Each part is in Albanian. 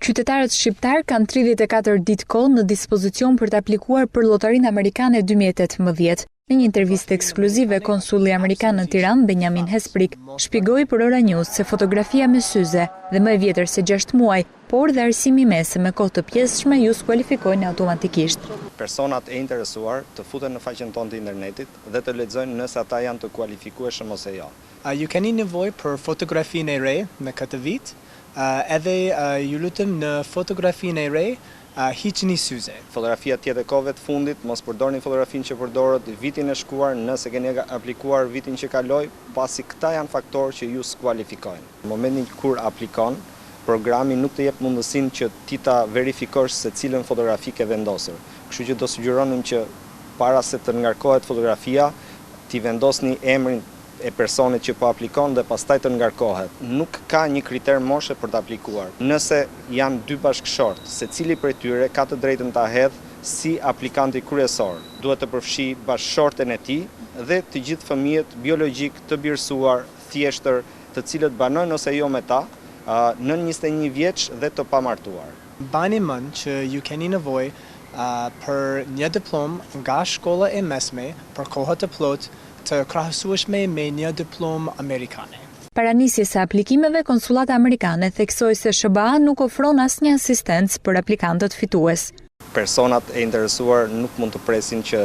Qytetarët shqiptarë kanë 34 ditë kohë në dispozicion për të aplikuar për Llotarinë Amerikane 2018. Në një intervistë ekskluzive, konsulli amerikan në Tiranë, Benjamin Hesprich, shpjegoi për Ora News se fotografia me syze dhe më e vjetër se 6 muaj, por dhe arsimi i mesëm me kohë të pjesshme ju skualifikojnë automatikisht. Personat e interesuar të futen në faqen tonë të internetit dhe të lexojnë nëse ata janë të kualifikueshëm ose jo. Ju keni nevojë për fotografinë e re në këtë vit, edhe ju lutem në fotografinë e re hiqni syze. Fotografia të jetë e kohëve të fundit, mos përdorni fotografinë që përdorët vitin e shkuar nëse keni aplikuar vitin që kaloi, pasi këta janë faktorë që ju skualifikojnë. Në momentin kur aplikon, programi nuk të jep mundësinë që ti ta verifikosh se cilën fotografi ke vendosur. Kështu që do sugjeronim që para se të ngarkohet fotografia, t'i vendosni emrin e personit që po aplikon dhe pastaj të ngarkohet. Nuk ka një kriter moshe për të aplikuar. Nëse janë dy bashkëshortë, secili prej tyre ka të drejtën ta hedhë si aplikanti kryesor. Duhet të përfshijë bashkëshorten e tij dhe të gjithë fëmijët biologjikë të birësuar, thjeshtër, të cilët banojnë ose jo me ta, nën 21 vjeç dhe të pamartuar. Mbani mend që ju keni nevojë për një diplomë nga shkolla e mesme për kohë të plotë të krahasueshme me një diplomë amerikane. Para nisjes së aplikimeve, Konsullata Amerikane theksoi se SHBA nuk ofron asnjë asistencë për aplikantët fitues. Personat e interesuar nuk mund të presin që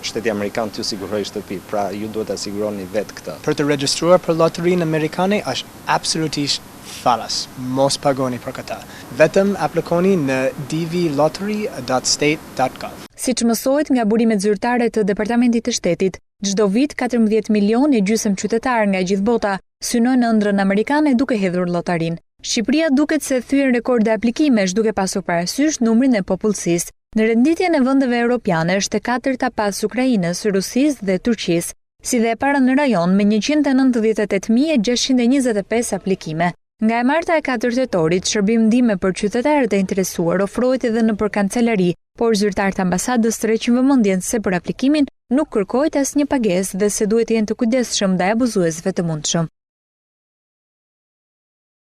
shteti amerikan t'ju sigurojë shtëpi, pra ju duhet ta siguroni vetë këtë. Për të regjistruar për lotarinë amerikane është absolutisht falas, mos pagoni për këtë. Vetëm aplikoni në dvlottery.state.gov. Siç mësohet nga burimet zyrtare të Departamentit të Shtetit, çdo vit 14 milionë e gjysmë qytetarë nga gjithë bota synojnë ëndrrën amerikane duke hedhur llotarinë. Shqipëria duket se thyen rekorde aplikimesh duke pasur parasysh numrin e popullsisë. Në renditjen e vendeve europiane është e katërta pas Ukrainës, Rusisë dhe Turqisë, si dhe e para në rajon me 198.625 aplikime. Nga e marta e 4 tetorit, shërbim ndihme për qytetarët e interesuar ofrohet edhe nëpër kancelari, por zyrtarët e ambasadës tërheqin vëmendjen se për aplikimin nuk kërkohet asnjë pagesë dhe se duhet të jenë të kujdesshëm ndaj abuzuesve të mundshëm.